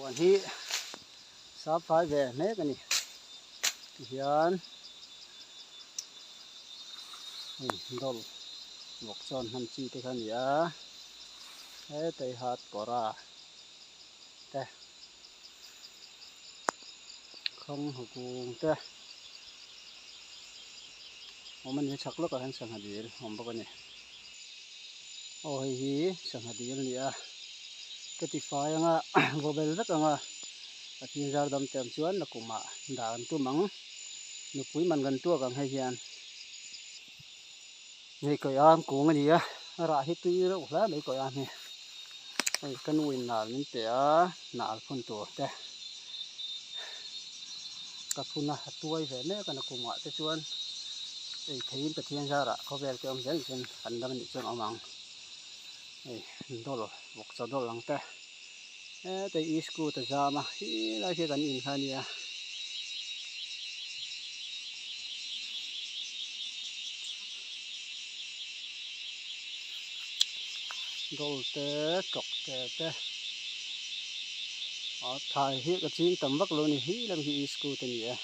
Huan hi sap fai ve mek a ni tihian hei dawlh vawk chuan hman chi te kha a ni a hetlai hat kawra te khawng hukung te awm a ni chhak lawkah hian sangha dil a awm bawk a ni aw hei hi sangha dil a ni a ka ti fai anga vaw bel vek anga pathian zar dam te awm chuan la kumah dah an tum ang nupui man kan tuak ang hei hian hei kawi am kung a ni a a rah hi tui reuh hle mai kawi am hi hei ka nu in nal min pe a nal phun tur te ka phun a a tuai ve mek a nakumah te chuan ei theiin Pathian zarah khawvel te awm zel chuan kan dam anih chuan awm ang hei dawl vawk chaw dawl ang te heta iskut a zam a helai khi kan in kha a nia. Dawl te tawk te te a thlai hi ka ching tam vak lo a ni hi lam hi iskut a ni e.